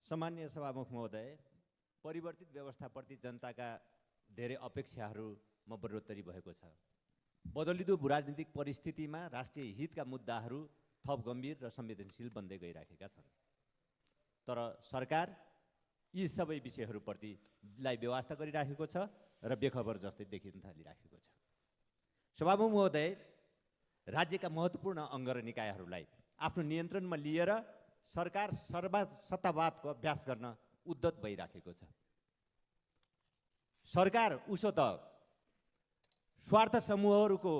सामान्य सभामुख महोदय, परिवर्तित व्यवस्थाप्रति जनताका धेरै अपेक्षाहरूमा बढोत्तरी भएको छ। बदलिदो राजनीतिक परिस्थितिमा राष्ट्रिय हितका मुद्दाहरू थप गम्भीर र संवेदनशील बन्दै गइराखेका छन्। तर सरकार यी सबै विषयहरूप्रति व्यवस्था गरिराखेको छ र बेखबर जस्तै देखिन थालिराखेको छ। सभामुख महोदय, राज्यका महत्त्वपूर्ण अङ्ग र निकायहरूलाई आफ्नो नियन्त्रणमा लिएर सरकार सत्तावादको अभ्यास गर्न उद्यत भइराखेको छ। सरकार उसो त स्वार्थ समूहहरूको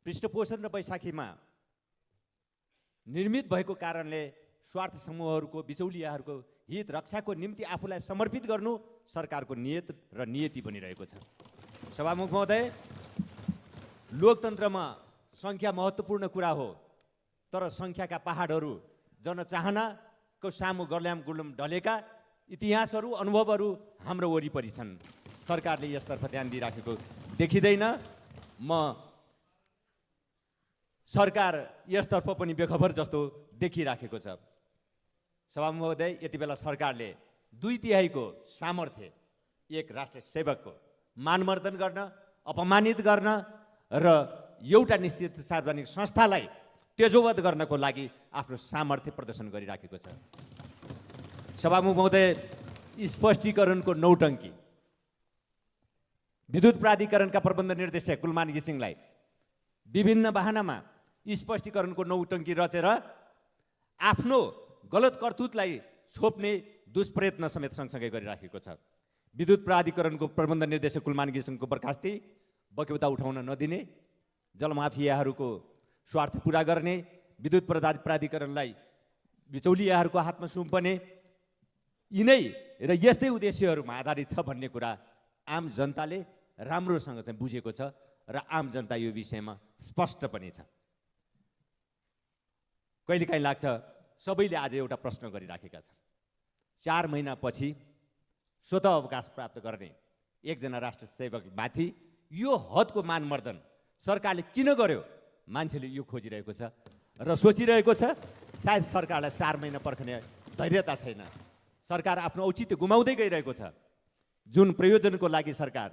पृष्ठपोषण र बैशाखीमा निर्मित भएको कारणले स्वार्थ समूहहरूको बिचौलियाहरूको हित रक्षाको निम्ति आफूलाई समर्पित गर्नु सरकारको नियत र नियति बनिरहेको छ। सभामुख महोदय, लोकतन्त्रमा सङ्ख्या महत्त्वपूर्ण कुरा हो, तर सङ्ख्याका पहाडहरू जनचाहनाको सामु गर्ल्याम गुल्म ढलेका इतिहासहरू अनुभवहरू हाम्रो वरिपरि छन्। सरकारले यसतर्फ ध्यान दिइराखेको देखिँदैन। म सरकार यसतर्फ पनि बेखबर जस्तो देखिराखेको छ। सभामुख महोदय, यति बेला सरकारले 2/3 सामर्थ्य एक राष्ट्र सेवकको मानमर्दन गर्न, अपमानित गर्न र एउटा निश्चित सार्वजनिक संस्थालाई तेजोवध गर्नको लागि आफ्नो सामर्थ्य प्रदर्शन गरिराखेको छ। सभामुख महोदय, स्पष्टीकरणको नौटङ्की विद्युत प्राधिकरणका प्रबन्ध निर्देशक कुलमान घिसिङलाई विभिन्न बहानामा स्पष्टीकरणको नौटङ्की रचेर आफ्नो गलत करतुतलाई छोप्ने दुष्प्रयत्न समेत सँगसँगै गरिराखेको छ। विद्युत प्राधिकरणको प्रबन्ध निर्देशक कुलमान घिसिङको बर्खास्ती, बक्यौता उठाउन नदिने, जलमाफियाहरूको स्वार्थ पुरा गर्ने, विद्युत प्राधिकरणलाई बिचौलियाहरूको हातमा सुम्पने, यिनै र यस्तै उद्देश्यहरूमा आधारित छ भन्ने कुरा आम जनताले राम्रोसँग चाहिँ बुझेको छ र आम जनता यो विषयमा स्पष्ट पनि छ। कहिलेकाहीँ लाग्छ सबैले आज एउटा प्रश्न गरिराखेका छन्, 4 महिनापछि स्वतः अवकाश प्राप्त गर्ने एकजना राष्ट्र सेवकमाथि यो हदको मानमर्दन सरकारले किन गर्यो? मान्छेले यो खोजिरहेको छ र सोचिरहेको छ। सायद सरकारलाई 4 महिना पर्खने धैर्यता छैन। सरकार आफ्नो औचित्य गुमाउँदै गइरहेको छ। जुन प्रयोजनको लागि सरकार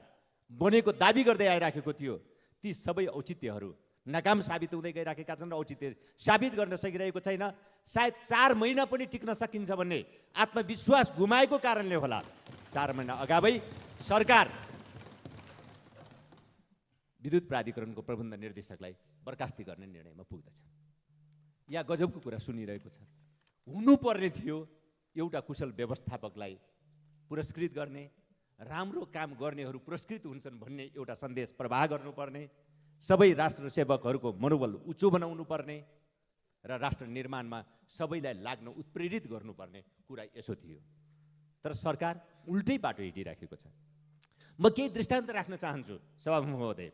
बनेको दाबी गर्दै आइराखेको थियो, ती सबै औचित्यहरू नाकाम साबित हुँदै गइराखेका छन् र औचित्य साबित गर्न सकिरहेको छैन। सायद 4 महिना पनि टिक्न सकिन्छ भन्ने आत्मविश्वास गुमाएको कारणले होला 4 महिना अगावै सरकार विद्युत प्राधिकरणको प्रबन्ध निर्देशकलाई बर्खास्ती गर्ने निर्णयमा पुग्दछ। यहाँ गजबको कुरा सुनिरहेको छ। हुनुपर्ने थियो एउटा कुशल व्यवस्थापकलाई पुरस्कृत गर्ने, राम्रो काम गर्नेहरू पुरस्कृत हुन्छन् भन्ने एउटा सन्देश प्रवाह गर्नुपर्ने, सबै राष्ट्र सेवकहरूको मनोबल उच्च बनाउनु पर्ने र राष्ट्र निर्माणमा सबैलाई लाग्न उत्प्रेरित गर्नुपर्ने कुरा यसो थियो। तर सरकार उल्टै बाटो हिँडिराखेको छ। म केही दृष्टान्त राख्न चाहन्छु सभामुख महोदय।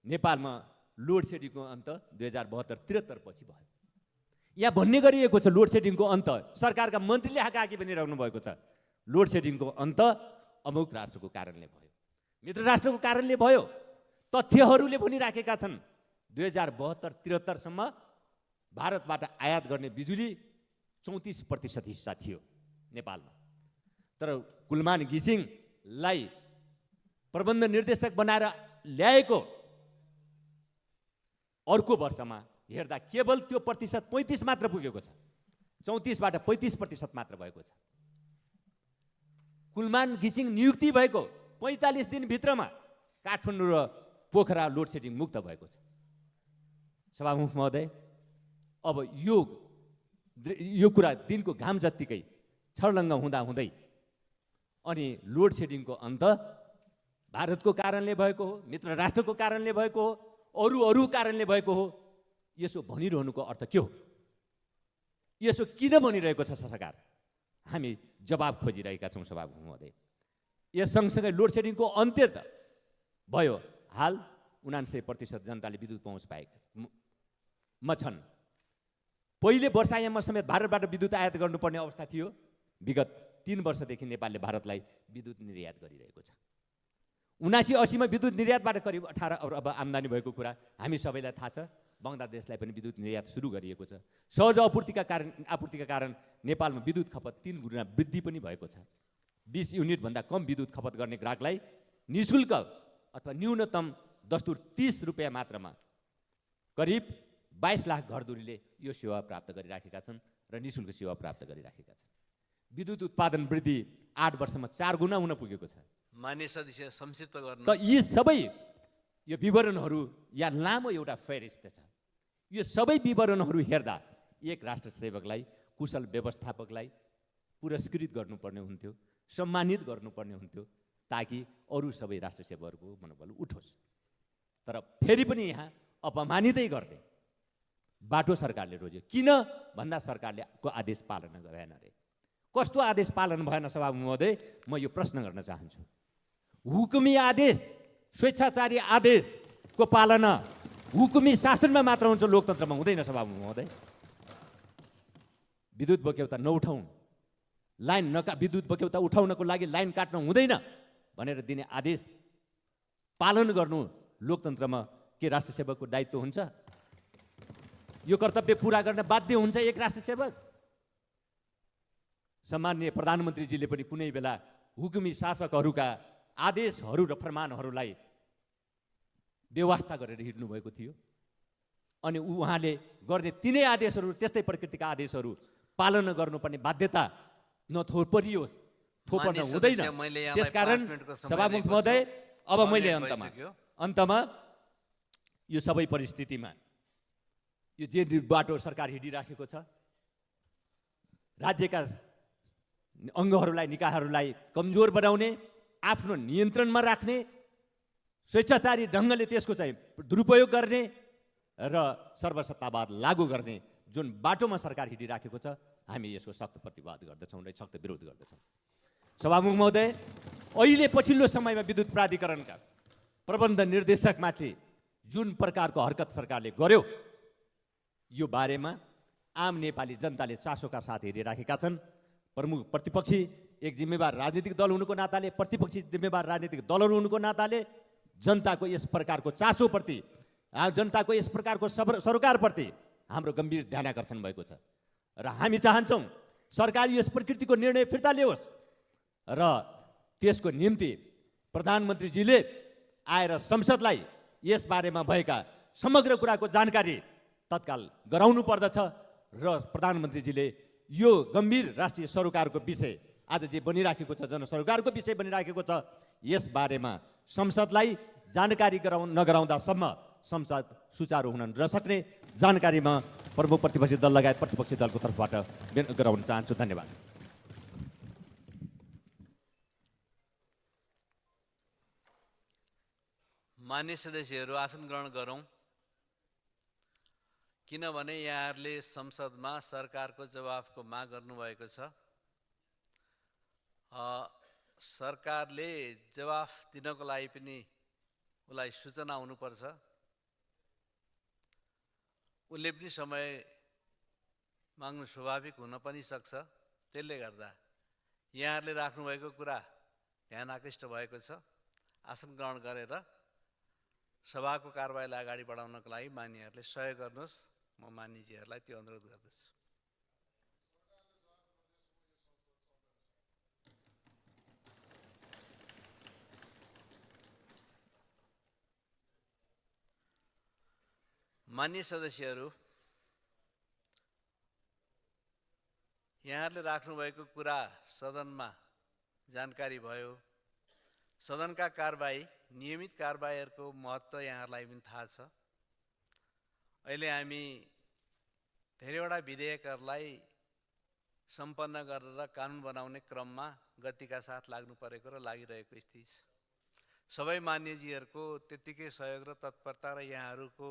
नेपालमा लोड सेडिङको अन्त 2072-73 पछि भयो। यहाँ भन्ने गरिएको छ लोड सेडिङको अन्त, सरकारका मन्त्रीले हाकाहाकी भनिरहनु भएको छ लोड सेडिङको अन्त अमुक राष्ट्रको कारणले भयो, मित्र राष्ट्रको कारणले भयो। तथ्यहरूले भनिराखेका छन् 2072-73 सम्म भारतबाट आयात गर्ने बिजुली 34% हिस्सा थियो नेपालमा। तर कुलमान घिसिङलाई प्रबन्ध निर्देशक बनाएर ल्याएको अर्को वर्षमा हेर्दा केवल त्यो प्रतिशत 35 मात्र पुगेको छ। 34बाट 35% मात्र भएको छ। कुलमान घिसिङ नियुक्ति भएको 45 दिनभित्रमा काठमाडौँ र पोखरा लोड सेडिङ मुक्त भएको छ। सभामुख महोदय, अब यो कुरा दिनको घाम जत्तिकै छर्लङ्ग हुँदै अनि लोड सेडिङको अन्त भारतको कारणले भएको हो, मित्र राष्ट्रको कारणले भएको हो, अरू कारणले भएको हो, यसो भनिरहनुको अर्थ के हो? यसो किन भनिरहेको छ सरकार? हामी जवाब खोजिरहेका छौँ सभामुख महोदय। यस सँगसँगै लोड सेडिङको अन्त्य त भयो। हाल 99% जनताले विद्युत पहुँच पाएका छन्। पहिले वर्षायाममा समेत भारतबाट विद्युत आयात गर्नुपर्ने अवस्था थियो। विगत 3 वर्षदेखि नेपालले भारतलाई विद्युत निर्यात गरिरहेको छ। 79-80 मा विद्युत निर्यातबाट करिब 18 अरब आम्दानी भएको कुरा हामी सबैलाई थाहा छ। बङ्गलादेशलाई पनि विद्युत निर्यात सुरु गरिएको छ। सहज आपूर्तिका कारण नेपालमा विद्युत खपत 3 गुणा वृद्धि पनि भएको छ। 20 युनिटभन्दा कम विद्युत खपत गर्ने ग्राहकलाई निःशुल्क अथवा न्यूनतम दस्तुर 30 रुपियाँ मात्रामा करिब 22 लाख घरधुरीले यो सेवा प्राप्त गरिराखेका छन् र निःशुल्क सेवा प्राप्त गरिराखेका छन्। विद्युत उत्पादन वृद्धि 8 वर्षमा 4 गुणा हुन पुगेको छ। मान्य सदस्य संक्षिप्त गर्नु। त यी सबै यो विवरणहरू या लामो एउटा फेरिस्त छ। यो सबै विवरणहरू हेर्दा एक राष्ट्र सेवकलाई, कुशल व्यवस्थापकलाई पुरस्कृत गर्नुपर्ने हुन्थ्यो, सम्मानित गर्नुपर्ने हुन्थ्यो, ताकि अरू सबै राष्ट्र सेवकहरूको मनोबल उठोस्। तर फेरि पनि यहाँ अपमानितै गर्दै बाटो सरकारले रोज्यो। किन भन्दा सरकारले को आदेश पालना गरेन रे। कस्तो आदेश पालन भएन सभामुख महोदय, म यो प्रश्न गर्न चाहन्छु। हुकुमी आदेश, स्वेच्छाचारी आदेशको पालना हुकुमी शासनमा मात्र हुन्छ, लोकतन्त्रमा हुँदैन सभामुख महोदय। विद्युत बक्यौता नउठाउँ, विद्युत बक्यौता उठाउनको लागि लाइन काट्न हुँदैन भनेर दिने आदेश पालन गर्नु लोकतन्त्रमा के राष्ट्र सेवकको दायित्व हुन्छ? यो कर्तव्य पूरा गर्न बाध्य हुन्छ एक राष्ट्र सेवक। सम्माननीय प्रधानमन्त्रीजीले पनि कुनै बेला हुकुमी शासकहरूका आदेशहरू र फरमानहरूलाई व्यवस्था गरेर हिँड्नु भएको थियो। अनि उहाँले गर्ने तिनै आदेशहरू, त्यस्तै प्रकृतिका आदेशहरू पालना गर्नुपर्ने बाध्यता नथोपरियोस्, थोपर्न हुँदैन। त्यसकारण सभामुख महोदय, अब मैले अन्तमा यो सबै परिस्थितिमा यो जे बाटो सरकार हिँडिराखेको छ, राज्यका अङ्गहरूलाई, निकायहरूलाई कमजोर बनाउने, आफ्नो नियन्त्रणमा राख्ने, स्वेच्छाचारी ढङ्गले त्यसको चाहिँ दुरुपयोग गर्ने र सर्वसत्तावाद लागू गर्ने जुन बाटोमा सरकार हिँडिराखेको छ, हामी यसको सख्त प्रतिवाद गर्दछौँ र सख्त विरोध गर्दछौँ। सभामुख महोदय, अहिले पछिल्लो समयमा विद्युत प्राधिकरणका प्रबन्ध निर्देशकमाथि जुन प्रकारको हरकत सरकारले गर्यो, यो बारेमा आम नेपाली जनताले चासोका साथ हेरिराखेका छन्। प्रमुख प्रतिपक्षी एक जिम्मेवार राजनीतिक दल हुनुको नाताले, प्रतिपक्षी जिम्मेवार राजनीतिक दलहरू हुनुको नाताले जनताको यस प्रकारको चासोप्रति, जनताको यस प्रकारको सरकारप्रति हाम्रो गम्भीर ध्यानाकर्षण भएको छ र हामी चाहन्छौँ सरकार यस प्रकृतिको निर्णय फिर्ता ल्याओस् र त्यसको निम्ति प्रधानमन्त्रीजीले आएर संसदलाई यस बारेमा भएका समग्र कुराको जानकारी तत्काल गराउनु पर्दछ र प्रधानमन्त्रीजीले यो गम्भीर राष्ट्रिय सरोकारको विषय आज जे बनिराखेको छ, जनसरोकारको विषय बनिराखेको छ, यस बारेमा संसदलाई जानकारी नगराउँदासम्म संसद सुचारू हुन नसक्ने जानकारीमा प्रमुख प्रतिपक्षी दल लगायत प्रतिपक्षी दलको तर्फबाट गराउन चाहन्छु। धन्यवाद। मान्य सदस्यहरू, आसन ग्रहण गरौँ। किनभने यहाँहरूले संसदमा सरकारको जवाफको माग गर्नुभएको छ। सरकारले जवाफ दिनको लागि पनि उसलाई सूचना हुनुपर्छ। उसले पनि समय माग्नु स्वाभाविक हुन पनि सक्छ। त्यसले गर्दा यहाँहरूले राख्नुभएको कुरा ध्यान आकृष्ट भएको छ। आसन ग्रहण गरेर सभाको कारबाहीलाई अगाडि बढाउनको लागि मान्यहरूले सहयोग गर्नुहोस्। म मान्यजीहरूलाई त्यो अनुरोध गर्दछु। मान्य सदस्यहरू, यहाँहरूले राख्नुभएको कुरा सदनमा जानकारी भयो। सदनका कारबाही, नियमित कारबाहीहरूको महत्त्व यहाँहरूलाई पनि थाहा छ। अहिले हामी धेरैवटा विधेयकहरूलाई सम्पन्न गरेर कानुन बनाउने क्रममा गतिका साथ लाग्नु परेको र लागिरहेको स्थिति छ। सबै मान्यजीहरूको त्यत्तिकै सहयोग र तत्परता र यहाँहरूको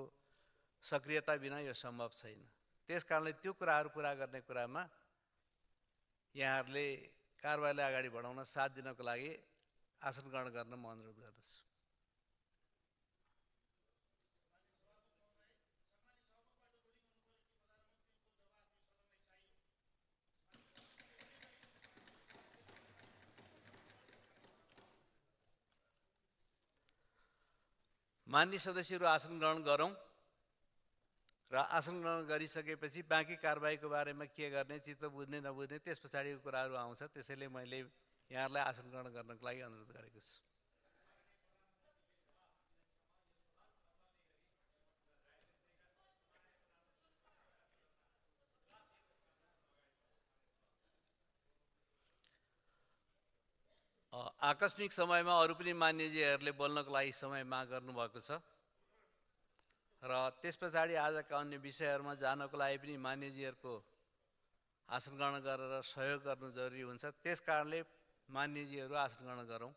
सक्रियता बिना यो सम्भव छैन। त्यसकारणले त्यो कुराहरू पुरा गर्ने कुरामा यहाँहरूले कारबाहीलाई अगाडि बढाउन साथ दिनको लागि आसन ग्रहण गर्न म अनुरोध गर्दछु। मान्य सदस्यहरू, आसन ग्रहण गरौँ। र आसन ग्रहण गरिसकेपछि बाँकी कारबाहीको बारेमा के गर्ने, चित्त बुझ्ने नबुझ्ने त्यस पछाडिको कुराहरू आउँछ। त्यसैले मैले यहाँहरूलाई आसन ग्रहण गर्नको लागि अनुरोध गरेको छु। आकस्मिक समयमा अरू पनि मान्यजीहरूले बोल्नको लागि समय माग गर्नुभएको छ र त्यस पछाडि आजका अन्य विषयहरूमा जानको लागि पनि मान्यजीहरूको आसन ग्रहण गरेर सहयोग गर्नु जरुरी हुन्छ। त्यस कारणले मान्यजीहरू आसन ग्रहण गरौँ।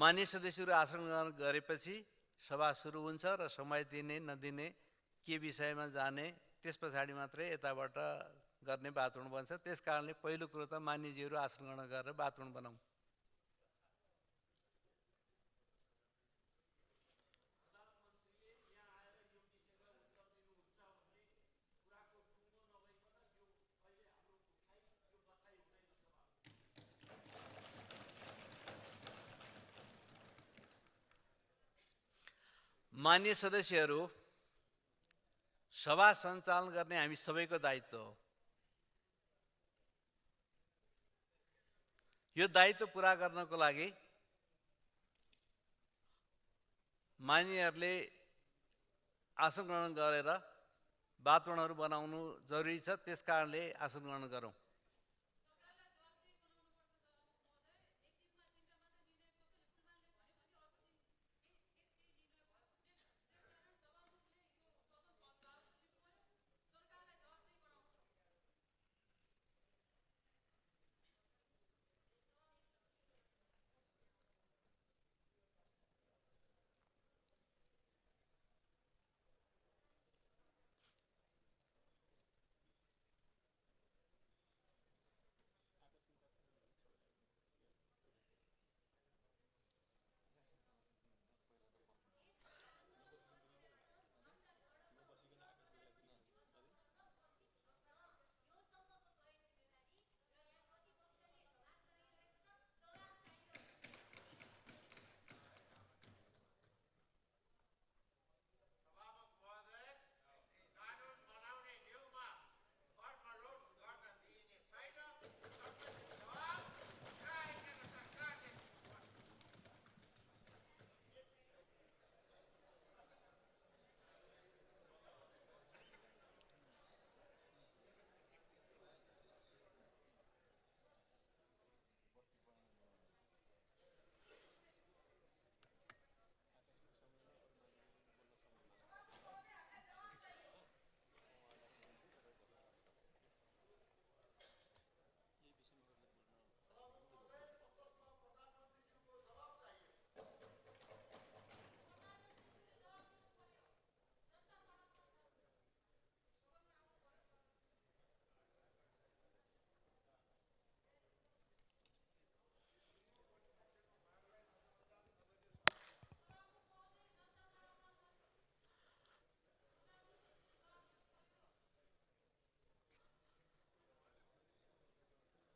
मान्य सदस्यहरू आसन ग्रहण गरेपछि सभा सुरु हुन्छ र समय दिने नदिने के विषयमा जाने त्यस पछाडि मात्रै यताबाट गर्ने वातावरण बन्छ। त्यस कारणले पहिलो कुरो त मान्यजीहरू आसन ग्रहण गरेर वातावरण बनाऊ। मान्य सदस्यहरू, सभा सञ्चालन गर्ने हामी सबैको दायित्व हो। यो दायित्व पुरा गर्नको लागि मान्यहरूले आसन ग्रहण गरेर वातावरणहरू बनाउनु जरुरी छ। त्यस कारणले आसन ग्रहण गरौँ।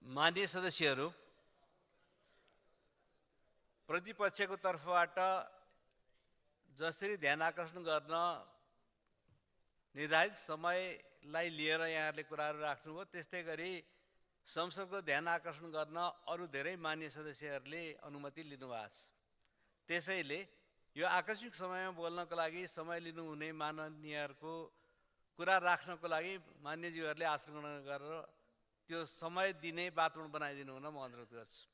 मान्य सदस्यहरू, प्रतिपक्षको तर्फबाट जसरी ध्यान आकर्षण गर्न निर्धारित समयलाई लिएर यहाँहरूले कुराहरू राख्नुभयो, त्यस्तै गरी संसदको ध्यान आकर्षण गर्न अरू धेरै मान्य सदस्यहरूले अनुमति लिनुभएको छ। त्यसैले यो आकस्मिक समयमा बोल्नको लागि समय लिनुहुने माननीयहरूको कुरा राख्नको लागि मान्यज्यूहरूले आसन ग्रहण गरेर त्यो समय दिने वातावरण बनाइदिनु हुन म अनुरोध गर्छु।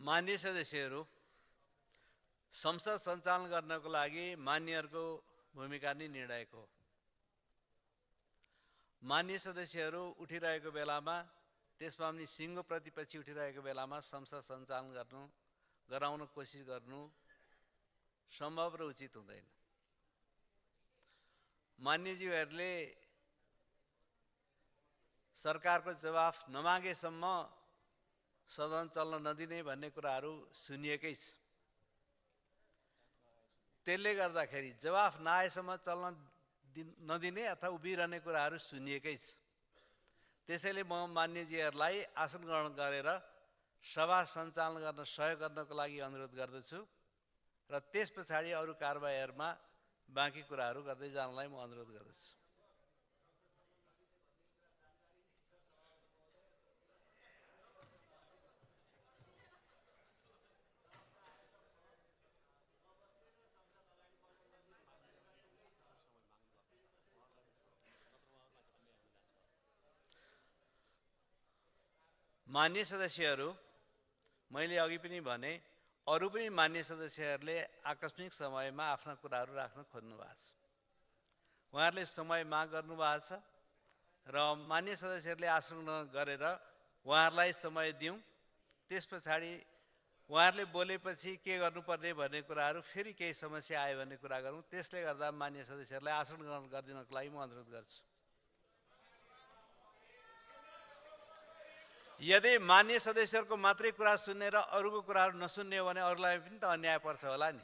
मान्य सदस्यहरू, संसद सञ्चालन गर्नको लागि मान्यहरूको भूमिका नै निर्णायक हो। मान्य सदस्यहरू उठिरहेको बेलामा, त्यसमा पनि सिङ्गो प्रतिपक्षी उठिरहेको बेलामा संसद सञ्चालन गराउन कोसिस गर्नु सम्भव र उचित हुँदैन। मान्यज्यूहरूले सरकारको जवाफ नमागेसम्म सदन चल्न नदिने भन्ने कुराहरू सुनिएकै छ। त्यसले गर्दाखेरि जवाफ नआएसम्म चल्न नदिने अथवा उभिरहने कुराहरू सुनिएकै छ। त्यसैले म मान्यजीहरूलाई आसन ग्रहण गरेर सभा सञ्चालन गर्न सहयोग गर्नको लागि अनुरोध गर्दछु र त्यस पछाडि अरू कारबाहीहरूमा बाँकी कुराहरू गर्दै जानलाई म अनुरोध गर्दछु। मान्य सदस्यहरू, मैले अघि पनि भने, अरू पनि मान्य सदस्यहरूले आकस्मिक समयमा आफ्ना कुराहरू राख्न खोज्नु भएको छ। उहाँहरूले समय माग गर्नुभएको छ र मान्य सदस्यहरूले आसन ग्रहण गरेर उहाँहरूलाई समय दिउँ। त्यस पछाडि उहाँहरूले बोलेपछि के गर्नुपर्ने भन्ने कुराहरू फेरि केही समस्या आयो भन्ने कुरा गरौँ। त्यसले गर्दा मान्य सदस्यहरूलाई आसन ग्रहण गरिदिनको लागि म अनुरोध गर्छु। यदि मान्य सदस्यहरूको मात्रै कुरा सुन्ने र अरूको कुराहरू नसुन्ने हो भने अरूलाई पनि त अन्याय पर्छ होला नि।